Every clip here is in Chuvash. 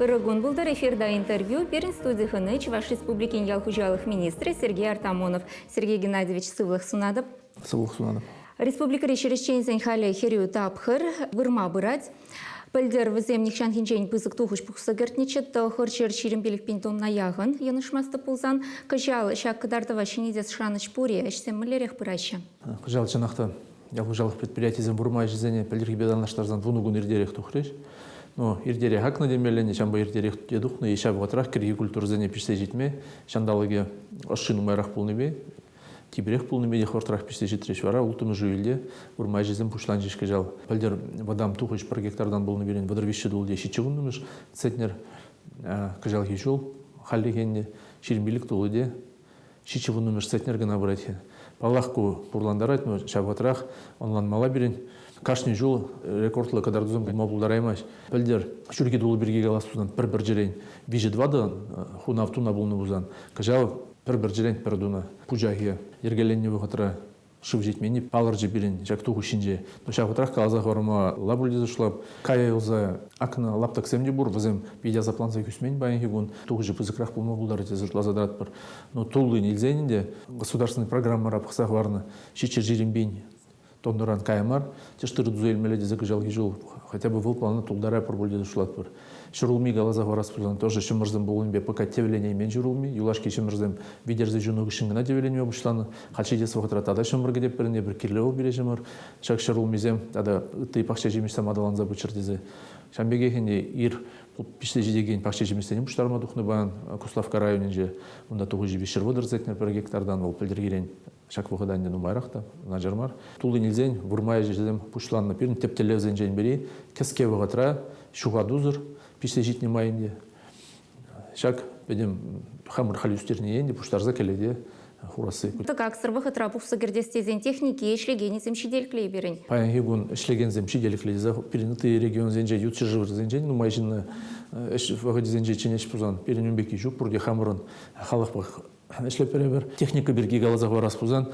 Ырӑ кун пултӑр эфирта интервью пирӗн студи хӑни Чӑваш Республикин ял хуҫалӑх министрӗ Сергей Артамонов. Сергей Геннадьевич, сывлӑх сунатӑп. Сывлӑх сунатӑп. Республикӑри ҫӗрӗҫченсен халӗ хӗрӳ тапхӑр вырма пырать. Пӗлтӗр вӗсем нихҫанхинчен пысӑк тухӑҫ пухса кӗртнӗччӗ, 925 пин тонна яхӑн, йӑнӑшмастӑп пулсан. Кӑҫал ҫак кӑтартӑва ҫӗнетес шанӑҫ пур-и? Ӗҫсем мӗнлерех пыраҫҫӗ? Кӑҫал чӑнах та ял хуҫалӑх предприятийӗсем вырма ӗҫӗсене пӗлтӗрхипе танлаштарсан вунӑ кун иртерех тухрӗҫ. Ну, иртерех акнӑ темелле, ҫавӑнпа иртерех те тухнӑ. И ҫав вӑхӑтрах кӗрхи культурӑсене пиҫсе ҫитме ҫанталӑкӗ ӑшши нумайрах пулнипе, типӗрех пулнипе те хӑвӑртрах пиҫсе ҫитрӗҫ. Вара улттӑмӗш июльте вырма ӗҫӗсем пуҫланчӗҫ кӑҫал. Пӗлтӗр вӑтам тухӑҫ пӗр гектартан пулнӑ пирӗн 33 тулли ҫиччӗ вуннӑмӗш центнер. Кӑҫалхи ҫул хальлӗхе ӗнтӗ 25 тулли те ҫиччӗ вуннӑмӗш центнер кӑна пырать. Паллах, ку пурлантарать, но ҫав вӑхӑтрах ӑнланмалла пирӗн. Кашни ҫул рекордлӑ кӑтартусем пулма пултараймасть. Пӗлтӗр ҫурхи тулӑ пирки калас пулсан пӗр пӗрчӗрен виҫӗ-тӑватӑ хунав туна пулнӑ пулсан, кӑҫал пӗр пӗрчӗрен пӗр тунӑ. Пучахӗ йӗркеленнӗ вӑхӑтра шыв ҫитменни палӑрчӗ пирӗн ҫак тухӑҫ ҫинче. Но ҫав вӑхӑтрах каласа хӑвармалла пуль тесе шутлап. Кая юлса акнӑ лаптӑксем те пур, вӗсем питӗ асапланса ӳсмен паянхи кун. Тухӑҫӗ пысӑкрах пулма пултарать тесе шутласа тӑратпӑр. Но туллин илсен ӗнтӗ государственный программӑра пӑхса хӑварнӑ 720 пин тоннӑран кая мар. Тӗш тырӑ туса илмелле тесе кӑҫалхи ҫул хотя бы вӑл плана тултарайпӑр пуль тесе шутлатпӑр. Ҫӗрулми каласа хӑварас пулсан тоже ҫӑмӑрсем пулнипе пока тӗвӗленеймен ҫӗрулми. Юлашки ҫӑмӑрсем витерсе ҫунӑ хыҫҫӑн кӑна тӗвӗленме пуҫланӑ. Халь ҫитес вӑхӑтра тата ҫӑмӑр кӗтетпӗр ӗнтӗ, пӗр кирлӗ вӑл пире ҫӑмӑр. Ҫак ҫӗрулмисем тата ытти пахча ҫимӗҫсем аталанса пыччӑр тесе. Ҫавӑн пекех ӗнтӗ ир пиҫсе ҫитекен пахча ҫимӗҫсене пуҫтарма тухнӑ паян Куславкка районӗнче. Унта тухӑҫӗ 330 центнер пӗр гектартан вӑл пӗлтӗрхирен Ҫак вӑхӑта ӗнтӗ нумайрах та, начар мар. Туллин илсен вырма ӗҫӗсем пуҫланнӑ. Пирӗн тӗп тӗллевсенчен пӗри кӗске вӑхӑтра ҫухатусӑр пиҫсе ҫитнӗ май ӗнтӗ ҫак пӗтӗм хамӑр халь ӳстернине ӗнтӗ пуҫтарса кӗлете хурасси. Тӑкаксӑр вӑхӑтра пухса кӗртес тесен техники ӗҫлекенӗсем ҫителӗклӗ пирӗн. Паянхи кун ӗҫлекенсем ҫителӗклӗ тесе пирӗн ытти регионсенче, ют ҫӗршывсенчен нумай ҫынна ӗҫ вӑхӑчӗсенче чӗнеҫ пулсан пирӗн ун пекки ҫук, пурте хамӑрӑн халӑхпа Ӗҫлетпӗр эпир. Техника пирки каласа хӑварас пулсан,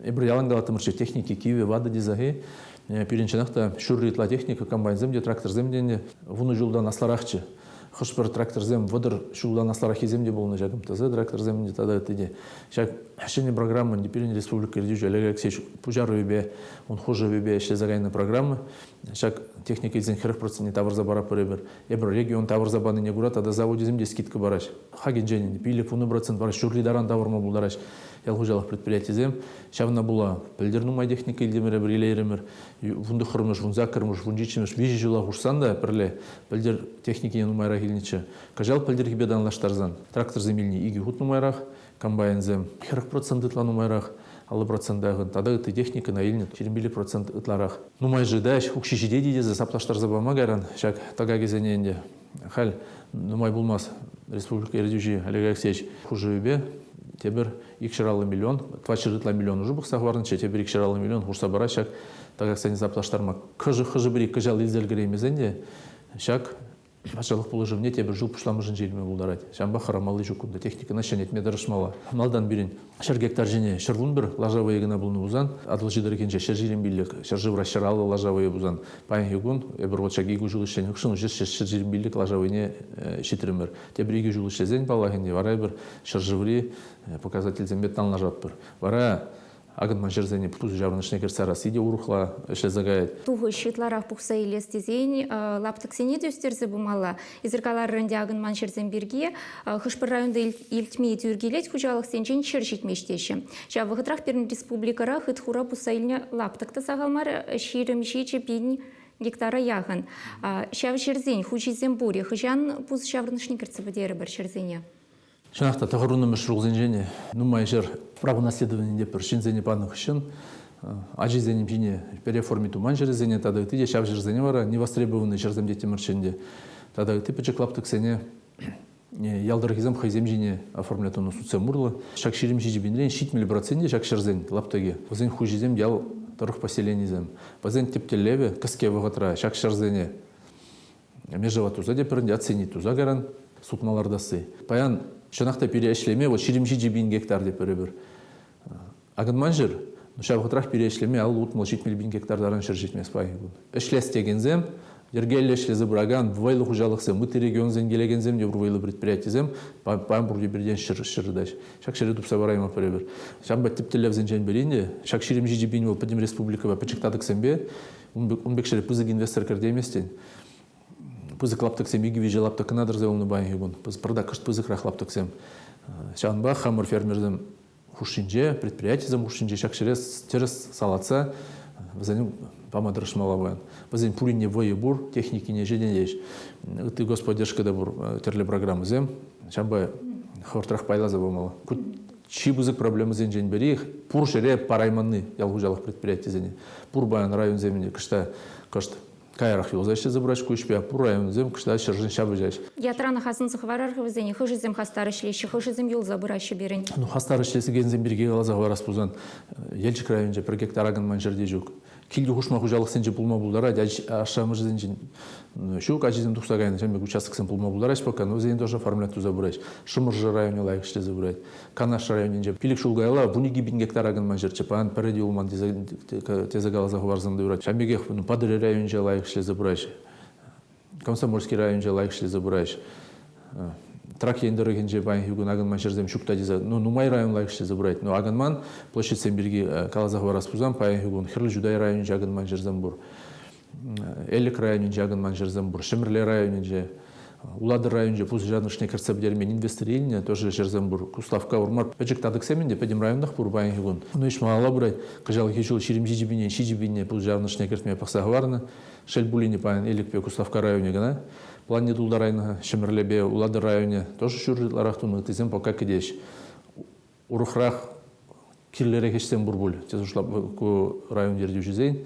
эпир ялан калаттӑмӑрччӗ, техники кивӗ, ватӑ тесе. Пирӗн чӑнах та ҫурри ытла техника, комбайнсем те, тракторсем те ӗнтӗ вунӑ ҫултан аслӑрахчӗ. Хӑш-пӗр тракторсем вӑтӑр ҫултан аслӑраххисем те пулнӑ ҫак МТЗ тракторсем те тата ытти те. Ҫак ҫӗнӗ программа ӗнтӗ пирӗн республика ертӳҫи Олег Алексеевич пуҫарӑвӗпе, ун хушӑвӗпе ӗҫлесе кайнӑ программа. Ҫак техника илсен 40 процентне тавӑрса паратпӑр эпир. Эпир регион тавӑрса панине кура тата заводисем те скидка параҫ. Хакӗнчен 5-10 процент вара ҫурри таран тавӑрма пултараҫ ял хуҫалӑх предприятийӗсем. Ҫавна пула пӗлтӗр нумай техника илтӗмӗр эпир илейрӗмӗр. Вунтӑххӑрмӗш, вунсаккӑрмӗш, вунҫиччӗмӗш виҫӗ ҫула хушсан та пӗрле пӗлтӗр техникине нумайрах илнӗччӗ. Кӑҫал пӗлтӗрхипе танлаштарсан тракторсем илни икӗ хут нумайрах, комбайнсем 40% ытла нумайрах, 50% тата ытти техникӑна илнӗ 25% ытларах. Нумай жидаҫ, укҫи ҫитет-и тесе саплаштарса пама кайран ҫак тӑкакӗсене ӗнтӗ. Халь нумай пулмасть республика ертӳҫи Олег Алексеевич хушӑвӗпе тепӗр 250 миллион, 400 ытла миллион уже пӑхса хӑварнӑччӗ, тепӗр 250 миллион хушса парать ҫак тӑкаксене саплаштарма. Хӑшӗ-пӗри кӑҫал илсе ӗлкӗреймесен те ҫак Патшалӑх пулӑшӑвне тепӗр ҫул пуҫламӑшӗнче илме пултарать. Ҫавӑнпа хӑрамалли ҫук кунта. Техникӑна ҫӗнетме тӑрӑшмалла. Малтан пирӗн 100 гектар ҫине 111 лаша вӑйӗ кӑна пулнӑ пулсан, Атӑлҫи тӑрӑхӗнче 125 ҫӗршывра 150 лаша вӑйӗ пулсан, паянхи кун эпир вот ҫак икӗ ҫул ӗҫленӗ хыҫҫӑн уже 125 лаша вӑйне ҫитрӗмӗр. Тепӗр икӗ ҫул ӗҫлесен, паллах ӗнтӗ, вара эпир ҫӗршыври показательсемпе танлашатпӑр. Вара Акӑнман ҫӗрсене пусӑ ҫаврӑнӑшне кӗртсе ярасси те урӑхла ӗҫлесе каять. Тухӑҫ ытларах пухса илес тесен лаптӑксене те ӳстерсе пымалла. Эсир каларӑр ӗнтӗ акӑнман ҫӗрсем пирки. Хӑш-пӗр районта илтме тӳр килет, хуҫалӑхсенчен ҫӗр ҫитмест теҫҫӗ. Ҫав вӑхӑтрах пирӗн республикӑра хыт-хура пусса илнӗ лаптӑк та сахал мар, 27 пин гектара яхӑн. Ҫав ҫӗрсен хуҫисем пур-и? Хӑҫан пусӑ ҫаврӑнӑшне кӗртсе пӗтерӗпӗр ҫӗрсене? Чӑнах та тӑхӑрвуннӑмӗш ҫулсенчен нумай ҫӗр право наследованине пӗр ҫынсене панӑ хыҫҫӑн ачисен ҫине переформи туман ҫӗрӗсене тата ытти те ҫав ҫӗрсене вара невостребованный ҫӗрсем теттӗмӗрччӗ ӗнтӗ. Тата ытти пӗчӗк лаптӑксене ял тӑрӑхӗсем хӑйсем ҫине оформлять тунӑ судсем урлӑ. Ҫак 27 пинрен 70 проценчӗ ҫак ҫӗрсен лаптӑкӗ вӗсен хуҫисем ял тӑрӑх поселенийӗсем. Вӗсен тӗп тӗллевӗ кӗске вӑхӑтра ҫак ҫӗрсене Межева туса те пӗрӗнте оценить туса кайран сутма лартасси. Паян чӑнах та пире ӗҫлеме вот 27 пин гектар тетпӗр эпир. Акӑнман ҫӗр, ҫав вӑхӑтрах пире ӗҫлеме 50-60 70 пин гектар таран ҫӗр ҫитмест паянхи кун. Ӗҫлес текенсем Йӗркеллӗ ӗҫлесе пыракан вӑйлӑ хуҫалӑхсем, ытти регионсен килекенсем те пур вӑйлӑ предприятисем паян пурте пиртен ҫӗр тытаҫ. Ҫак ҫӗре тупса параймӑпӑр эпир. Ҫавӑнпа тӗп тӗллевсенчен пӗри ӗнтӗ ҫак 27 пин вӑл пӗтӗм республикӑпа пӗчӗк татӑксемпе ун пек ҫӗре пысӑк инвестор кӗртейместӗн. Пысӑк лаптӑксем икӗ-виҫӗ лаптӑк кӑна тӑрса юлнӑ паянхи кун. Пӑртак кӑшт пысӑкрах лаптӑксем. Ҫавӑнпа хамӑр фермерсем хушшинче, предприятисем хушшинче ҫак ҫӗре тӗрӗс салатса вӗсене пама тӑрӑшмалла паян. Вӗсен пуринне вӑйӗ пур, техникине ҫитӗнеҫ. Ытти господдержка та пур, тӗрлӗ программӑсем. Ҫавӑнпа хӑвӑртрах пайласа пымалла. Ку чи пысӑк проблемӑсенчен пӗри пур ҫӗре парайманни ял хуҫалӑх предприятисене. Пур паян районсем кӑшта кӑшт каярах юлса ӗҫлесе пыраҫ ку ӗҫпе. Пур районсем кӑшта ҫӗршӗн ҫапӑҫаҫ. Ятранах асӑнса хӑварар-ха вӗсене. Хӑшӗсем хастар ӗҫлеҫҫӗ, хӑшӗсем юлса пыраҫҫӗ пирӗн. Ну, хастар ӗҫлесекенсем пирки каласа хӑварас пулсан, Елчӗк районӗнче пӗр гектар акӑнман ҫӗрте ҫук. Килти хушма хуҫалӑхсенче пулма пултарать, ашшӗ-амӑшӗсенчен ҫук, ачисем тухса кайнӑ ҫавӑн пек участоксем пулма пултараҫ пока, но вӗсене тоже оформлять туса пыраҫ. Шӑмӑршӑ районӗ лайӑх ӗҫлесе пырать. Канаш районӗнче 5 ҫул каялла 12 пин гектар акӑнман ҫӗрччӗ, паян пӗрре те юлман тесе каласа хӑварсан та юрать. Ҫавӑн пекех Патӑрьел районӗнче лайӑх ӗҫлесе пыраҫ. Комсомольски районӗнче лайӑх ӗҫлесе пыраҫ. Трак ен тӑрӑхӗнче паянхи кун акӑнман ҫӗрсем ҫук та тесе, ну, нумай район лайӑх ӗҫлесе пырать. Но акӑнман площадьсем пирки каласа хӑварас пулсан, паянхи кун Хӗрлӗ Чутай районӗнче акӑнман ҫӗрсем пур. Элӗк районӗнче акӑнман ҫӗрсем пур. Ҫӗмӗрле районӗнче, Улатӑр районӗнче пусӑ ҫаврӑнӑшне кӗртсе пӗтермен инвестор илнӗ, тоже ҫӗрсем пур. Куславкка, Урмар пӗчӗк татӑксем ӗнтӗ пӗтӗм районтах пур паянхи кун. Ну, ӗҫ малалла пырать. Кӑҫалхи ҫул 27 пине 7 пине пусӑ ҫаврӑнӑшне кӗртме пӑхса хӑварнӑ. Шел пулин те, паян Элӗкпе Куславкка районӗ кӑна планне тултарайнӑ-ха. Ҫӗмӗрлепе Улатӑр районӗ тоже ҫур ытларах тунӑ, ыттисем пока кӗтеҫ. Урӑхрах кирлӗрех ӗҫсем пур пуль, тесе шутлап ку район ертӳҫисен.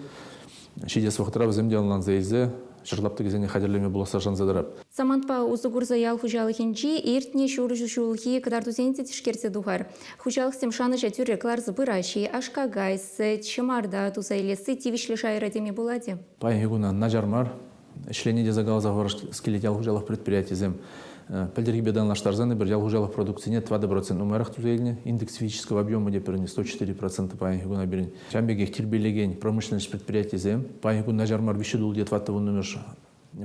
Ҫитес вӑхӑтра вӗсем те ӑнланса илсе ҫӗр лаптӑкӗсене хатӗрлеме пуласса шанса тӑрап. Самантпа усӑ курса ял хуҫалӑхӗнчи иртнӗ ҫур ҫулхи кӑтартусене те тишкерсе тухар. Хуҫалӑхсем шанӑҫа тӳрре кӑларса пыраҫҫӗ-и, аш-какай, сӗт, ҫӑмарта туса илесси тивӗҫлӗ шайра теме пулать-и? Паянхи куна начар мар. Ӗҫлени тесе каласа хӑварас килет ял хуҫалӑх предприятийӗсем. Пӗлтӗрхипе танлаштарсан эпир ял хуҫалӑх продукцине 4% нумайрах туса илнӗ. Индекс физического объема те пирӗн 104% паянхи куна пирӗн. Ҫавӑн пекех тирпейлекен промышленность предприятийӗсем паянхи кун начар мар виҫҫӗ тул те тӑваттӑ вуннӑмӗш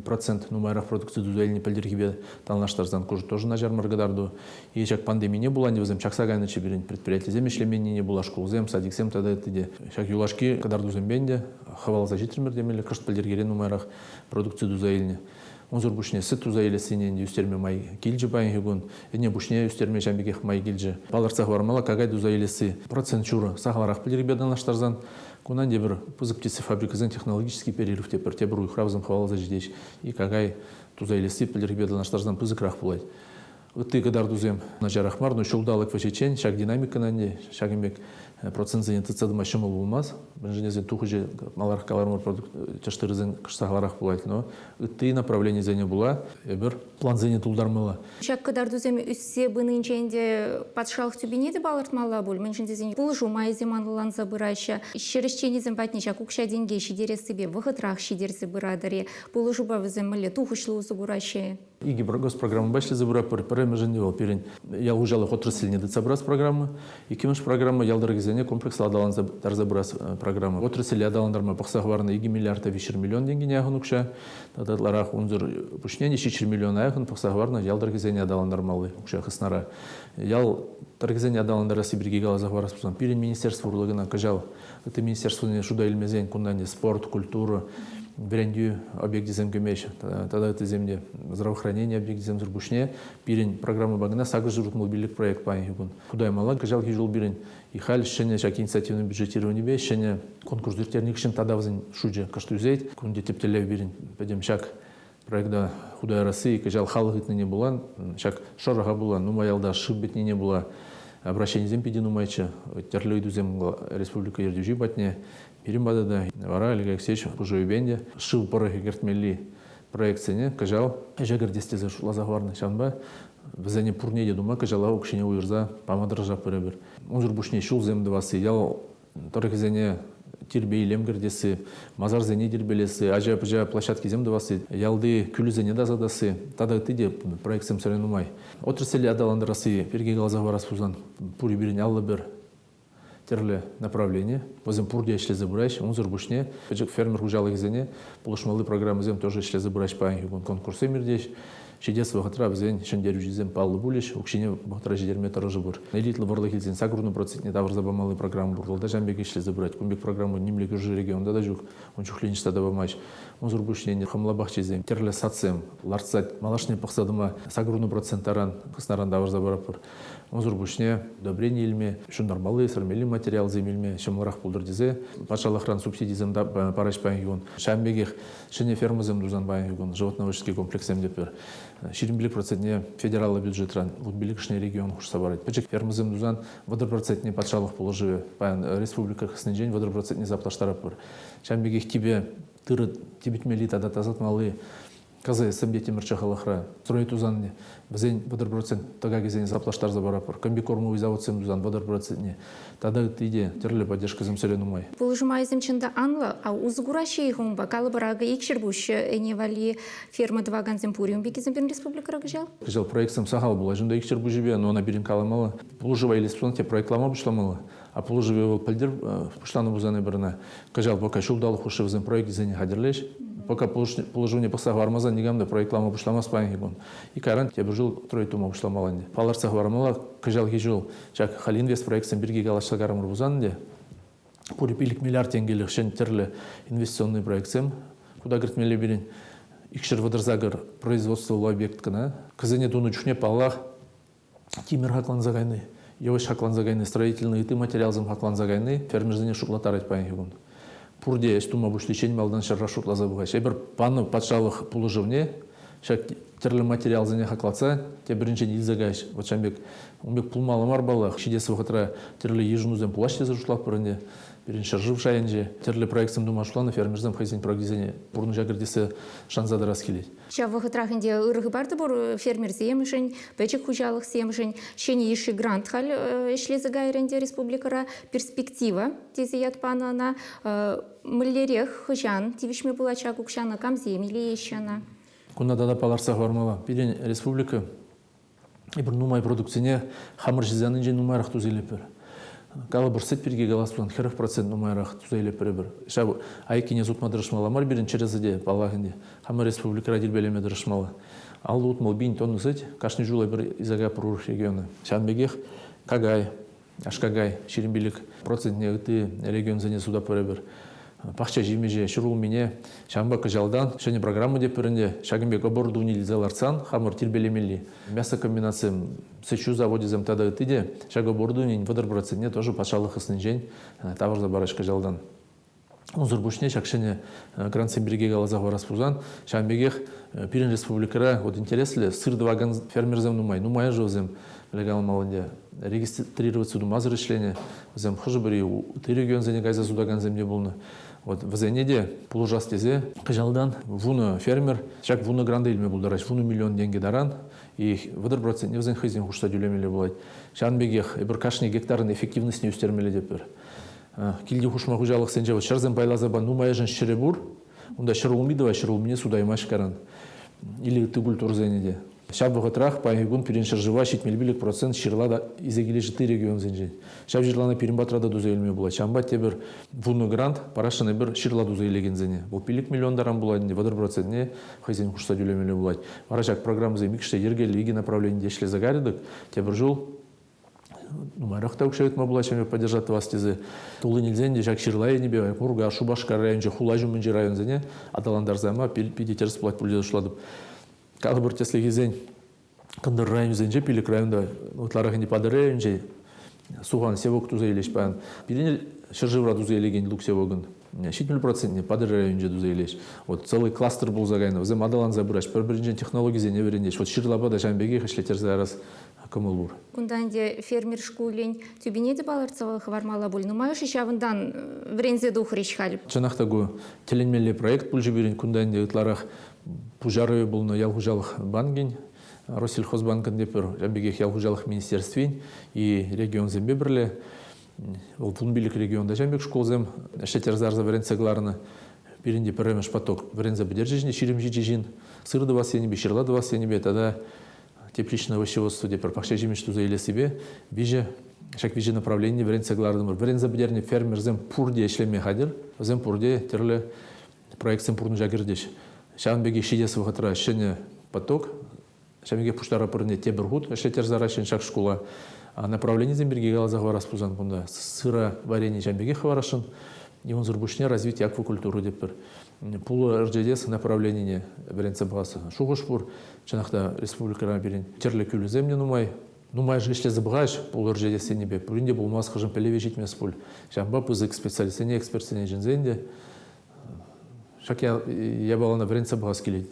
процент нумайрах продукци туса илни пӗлтӗрхипе танлаштарсан ку тоже начар мар кӑтарту. И ҫак пандемине пула ӗнтӗ вӗсем чакса кайнӑччӗ пирӗн предприятисем ӗҫлеменнине пула шкулсем, садиксем тата ытти те. Ҫак юлашки кӑтартусемпе ӗнтӗ хӑваласа ҫитрӗмӗр темелле, кӑшт пӗлтӗркерен нумайрах продукци туса илнӗ. Унсӑр пуҫне сӗт туса илессине ӗнтӗ ӳстерме май килчӗ паянхи кун. Ӗне пуҫне ӳстерме ҫавӑн пекех май килчӗ. Палӑртса хӑвармалла, какай туса илесси процент ҫурӑ сахалрах пӗлтӗрхипе танлаштарсан. Кунан тепӗр пысӑк птицефабрикӑсен технологический перерыв тепӗр, тепӗр уйӑхра вӗсем хӑваласа ҫитеҫ. И какай туса илесси пӗлтӗрхипе танлаштарсан пысӑкрах пулать. Ытти кӑтартусем начарах мар, но ҫулталӑк вӗҫӗччен ҫак динамикӑна ӗнтӗ ҫакӑн пек процентсене тытса тӑма ҫӑмӑл пулмасть. Мӗншӗн тесен тухӑҫӗ маларах каларӑмӑр продукт тӗш-тырӑсен сахалрах пулать, но ытти направленисене пула эпир плансене тултармалла. Ҫак кӑтартусем ӳссе пынинчен те патшалӑх тӳпине те палӑртмалла пуль, мӗншӗн тесен пулӑшу майӗсем анлӑланса пыраҫҫӗ. Ҫӗр ӗҫченӗсем патне ҫак укҫа-тенке ҫитерессипе вӑхӑтрах ҫитерсе пыратӑр-и? Пулӑшупа вӗсем мӗнле тухӑҫлӑ усӑ кураҫҫӗ-и? Икӗ госпрограммӑпа ӗҫлесе пыратпӑр. Пӗрремӗшӗнче вӑл пирӗн ял хуҫалӑх отрасльне тытса пырас программа. Иккӗмӗш программа ял тӑрӑхӗсене комплекслӑ аталанса тарса пырас программа. Отрасле аталантарма пӑхса хӑварнӑ 2 миллиард та 300 миллион тенкӗне яхӑн укҫа. Тата ытларах унсӑр пуҫне те 700 миллиона яхӑн пӑхса хӑварнӑ ял тӑрӑхӗсене аталантармалли укҫа хыснара. Ял тӑрӑхӗсене аталантарасси пирки каласа хӑварас пулсан, пирӗн министерство урлӑ кӑна кӑҫал ытти министерствӑсене шута илмесен кунта ӗнтӗ спорт, культура, вӗрентӳ объекчӗсем кӗмеҫ тата ыттисем те здравоохранение объекчӗсемсӗр пуҫне пирӗн программӑпа кӑна 865 проект паянхи кун хутаймалла. Кӑҫалхи ҫул пирӗн и халь ҫӗнӗ ҫак инициативный бюджетированипе ҫӗнӗ конкурс ирттернӗ хыҫҫӑн тата вӗсен шучӗ кӑшт ӳсет. Кунти тӗп тӗллев пирӗн пӗтӗм ҫак проекта хута ярасси кӑҫал халӑх ыйтнине пула, ҫак шӑрӑха пула, нумай ялта шыв пӗтнине пула обращенисем питӗ нумайччӗ. Тӗрлӗ ыйтусем республика ертӳҫи патне, пирӗн пата та. Вара Олег Алексеевич хушӑвӗпе ӗнтӗ шыв пӑрӑхӗ кӗртмелли проектсене кӑҫал ӗҫе кӗртес тесе шутласа хӑварнӑ. Ҫавӑнпа вӗсене пурне те тума кӑҫала укҫине уйӑрса пама тӑрӑшатпӑр эпир. Унсӑр пуҫне ҫулсем тӑвасси, ял тӑрӑхӗсене тирпей-илем кӗртесси, масарсене тирпейлесси, ача-пӑча площадкисем тӑвасси, ялти кӳлӗсене тасатасси тата ытти те проектсем сӗре нумай. Отрасле аталантарасси пирки каласа хӑварас пулсан, пурӗ пирӗн 51. тӗрлӗ направлени. Вӗсем пурте ӗҫлесе пыраҫҫӗ. Унсӑр пуҫне пӗчӗк фермер хуҫалӑхӗсене пулӑшмалли программӑсем тоже ӗҫлесе пыраҫ паянхи кун. Конкурссем иртеҫ. Ҫитес вӑхӑтра вӗсен ҫӗнтерӳҫисем паллӑ пулӗҫ, укҫине вӑхӑтра ҫитерме тӑрӑшӑпӑр. Элитлӑ вӑрлӑх илсен сакӑрвунӑ процентне тавӑрса памалли программа пур. Вӑл та ҫавӑн пек ӗҫлесе пырать. Кун пек программа нимле кӳршӗ регионта та ҫук. Ун чухлӗ ниҫта та памасть. Унсӑр пуҫне хӑмла пахчисем, тӗрлӗ садсем лартса малашне пӑхса тӑма 80 процент таран хыснаран тавӑрса паратпӑр. Унсӑр пуҫне удобрени илме, ҫунтармалли, сӗрмелли материалсем илме ҫӑмӑлрах пултӑр тесе патшалӑхран субсидисем параҫ паянхи кун. Ҫавӑн пекех ҫӗнӗ фермӑсем тусан паянхи кун животноводческий комплекссем тетпӗр. 25 процентне федераллӑ бюджетран, 15-шне регион хушса парать. Пӗчӗк фермӑсем тусан 30 процентне патшалӑх пулӑшӑвӗ паян республика хыснинчен 30 процентне саплаштаратпӑр. Ҫавӑн пекех типӗ тырӑ типӗтмелли тата тасатмалли КЗСМ те тимӗрҫӗ халӑхра строй тусан вӗсен 30% тӑкакӗсене саплаштарса паратпӑр. Комбикормовый заводсем тусан 30%-не. Тата ытти те тӗрлӗ поддержкӑсем сӗре нумай. Пулӑшу майӗсем чӑн та анлӑ, а усӑ кураҫҫӗ-и унпа? Калӑпӑр, акӑ икҫӗр пуҫ ӗне валли ферма тӑвакансем пур-и ун пеккисем пирӗн республикӑра кӑҫал? Кӑҫал проектсем сахал пулаҫ унта икҫӗр пуҫӗпе, но ӑна пирӗн каламалла. Пулӑшӑва илес пулсан те проектлама пуҫламалла. А пулӑшӑвӗ вӑл пӗлтӗр пуҫланӑ пулсан эпир ӑна кӑҫал пока ҫулталӑк хушши вӗсем проекчӗсене хатӗрлеҫ. Пока пулӑшӑвне пӑхса хӑвармасан никам та проектлама пуҫламасть паянхи кун. И кайран тепӗр ҫул строй тума пуҫламалла ӗнтӗ. Палӑртса хӑвармалла, кӑҫалхи ҫул ҫак халь инвестпроектсем пирки калаҫса карӑмӑр пулсан ӗнтӗ, пурӗ 5 миллиард тенкӗлӗх ҫӗн тӗрлӗ инвестиционный проектсем хута кӗртмелле пирӗн. 238 производствӑллӑ объект кӑна. Кӗсене тунӑ чухне, паллах, тимӗр хакланса кайни, йывӑҫ хакланса кайни, строительнӑй ытти материалсем хакланса кайни фермерсене шутлаттарать паянхи кун. Пурте ӗҫ тума пуҫличчен малтан ҫӗрра шутласа пӑхаҫҫӗ. Эпир панӑ патшалӑх пулӑшӑвне ҫак тӗрлӗ материалсене хаклатса тепӗринчен илсе кайӗҫ. Вот ҫавӑн пек ун пек пулмалла мар паллах. Ҫитес вӑхӑтра тӗрлӗ йышӑнусем пулаҫҫӗ тесе шутлатпӑр ӗнтӗ. Пирӗн ҫӗршыв шайӗнче тӗрлӗ проектсем тума шутланӑ фермерсем хӑйсен проекчӗсене пурнӑҫа кӗртессе шанса тӑрас килет. Ҫав вӑхӑтрах ӗнтӗ ырӑ хыпар та пур фермерсемшӗн, пӗчӗк хуҫалӑхсемшӗн. Ҫӗнӗ йышши грант халь ӗҫлесе кайрӗ ӗнтӗ республикӑра. Перспектива тесе ят панӑ ӑна. Мӗнлерех, хӑҫан тивӗҫме пулать ҫак укҫана, камсем илееҫҫӗ ӑна? Кунта тата палӑртса хӑвармалла. Пирӗн республика эпир нумай продукцине хамӑр ҫынсенчен нумайрах туса илетпӗр. Калӑпӑр, сӗт пирки калас пулсан 40% нумайрах туса илетпӗр эпир. Ҫав айккине сутма тӑрӑшмалла мар пирӗн чӗрӗ сӗте, паллах ӗнтӗ. Хамӑр республикӑра тирпейлеме тӑрӑшмалла. 50 пин тонна сӗт кашни ҫул эпир илсе пур урӑх региона. Ҫавӑн пекех какай, аш-какай 25 процентне ытти регионсене сутатпӑр эпир. Пахча ҫимӗҫе, ҫӗрулмине. Ҫавӑнпа кӑҫалтан ҫӗнӗ программа тетпӗр ӗнтӗ. Ҫакӑн пек оборудовани илсе лартсан хамӑр тирпейлемелли мясокомбинатсем, сӗт-ҫу завочӗсем тата ытти те ҫак оборудованин 30 процентне тоже патшалӑх хыснинчен тавӑрса параҫ кӑҫалтан. Унсӑр пуҫне ҫак ҫӗнӗ грантсем пирки каласа хӑварас пулсан, ҫавӑн пекех пирӗн республикӑра вот интереслӗ сыр тӑвакан фермерсем нумай. Нумайӑшӗ вӗсем каламалла ӗнтӗ, регистрироваться тумасӑр ӗҫленӗ. Вӗсем хӑшӗ-пӗри ытти регионсене кайса сутакансем те пулнӑ. Вот вӗсене те пулӑшас тесе кӑҫалтан 10 фермер ҫак 10 гранта илме пултараҫ. 10 миллион тенкӗ таран и 30 процентне вӗсен хӑйсен хушса тӳлемелле пулать. Ҫавӑн пекех эпир кашни гектарӑн эффективностьне ӳстермелле тетпӗр. Килти хушма хуҫалӑхсенче вот ҫӗрсем пайласа пан нумайӑшӗн ҫӗрӗ пур. Унта ҫӗрулми тӑвать, ҫӗрулмине сутаймасть каран. Или ытти культурӑсене те. Ҫав вӑхӑтрах паянхи кун пирӗн ҫӗршыва 75% ҫырла та илсе килеҫҫӗ ытти регионсенчен. Ҫав ҫырлана пирӗн патра та туса илме пулать. Ҫавӑнпа тепӗр 10 грант парасшӑн эпир ҫырла туса илекенсене. Вӑл 5 миллион таран пулать ӗнтӗ, 30 процентне хӑйсен хушса тӳлемелле пулать. Вара ҫак программӑсем иккӗш те йӗркеллӗ икӗ направленипе ӗҫлесе кайрӗ-тӗк, тепӗр ҫул нумайрах та укҫа ыйтма пулать ҫемье поддержать тӑвас тесе. Туллин илсен те ҫак ҫырла енӗпе Муркаш, Шупашкар районӗнче, хула ҫумӗнчи районсене аталантарса яма питӗ тӗрӗс пулать пуль тесе шутлатӑп. Калӑпӑр тӗслӗхӗсен кӑнтӑр районӗсенче, пилӗк районта, ытларах ӗнтӗ Патӑрьел районӗнче сухан, севок туса илеҫ паян. Пирӗн ҫӗршывра туса илекен лук севокӑн 70 процентне Патӑрьел районӗнче туса илеҫ. Вот целый кластер пулса кайнӑ. Вӗсем аталанса пыраҫ, пӗр-пӗринчен технологисене вӗренеҫ. Вот ҫырлапа та ҫавӑн пекех ӗҫлеттерсе ярас кӑмӑл пур. Кунта ӗнтӗ фермер шкулӗн тӳпине те палӑртса хӑвармалла пуль. Нумайӑшӗ ҫавӑнтан вӗренсе тухрӗҫ халь. Чӑнах та ку тӗлӗнмелле проект пулчӗ пирӗн. Кунта ӗнтӗ ытларах пуҫарӑвӗ пулнӑ ял хуҫалӑх банкӗн, Россельхозбанкӑн тепӗр, ҫавӑн пекех ял хуҫалӑх министерствин и регионсемпе пӗрле вӑл 15 регионта ҫавӑн пек шкулсем ӗҫлеттерсе ярса вӗрентсе кӑларнӑ. Пирӗн те пӗрремӗш поток вӗренсе пӗтерчӗҫ ӗнтӗ 27 ҫын. Сыр тӑвас енӗпе, ҫырла тӑвас енӗпе тата Тепличное овощеводство тепӗр пахча ҫимӗҫ туса илессипе виҫӗ ҫак виҫӗ направление вӗрентсе кӑлартӑмӑр. Вӗренсе пӗтернӗ фермерсем пурте ӗҫлеме хатӗр. Вӗсем пурте тӗрлӗ проектсем пурнӑҫа кӗртӗҫ. Ҫавӑн пекех ҫитес вӑхӑтра ҫӗнӗ поток, ҫавӑн пекех пуҫтара пырне тепӗр хут ӗҫлеттерсе яраҫҫӗ ҫак шкула. Направленисем пирки каласа хӑварас пулсан кунта сыра варени ҫавӑн пекех хӑварасшӑн. И унсӑр пуҫне развитие аквакультуры тетпӗр. Пулӑ ӗрчетес направленине вӗрентсе пӑхас шухӑш пур. Чӑнах та республикӑра пирӗн тӗрлӗ кӳлӗсем те нумай. Нумайӑшӗ ӗҫлесе пӑхаҫ пулӑ ӗрчетес енӗпе. Пурин те пулмас, хӑшӗн пӗлӗвӗ ҫитмест пуль. Ҫавӑнпа пысӑк специалистсене, экспертсене чӗнсен те ҫак япалана вӗрентсе пӑхас килет.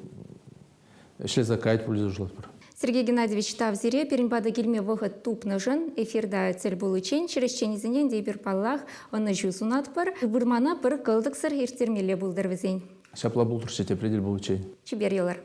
Ӗҫлесе каять пуль тесе шутлатпӑр. Сергей Геннадьевич, тав сире пирӗн пата килме вӑхӑт тупнӑшӑн. Эфирта тӗл пуличчен ҫӗрӗҫченӗсене те эпир, паллах, ӑнӑҫу сунатпӑр. Вырмана пӗр кӑлтӑксӑр ирттермелле пултӑр вӗсен. Ҫапла пултӑрччӗ тепре тӗл пуличчен. Чипер юлӑр.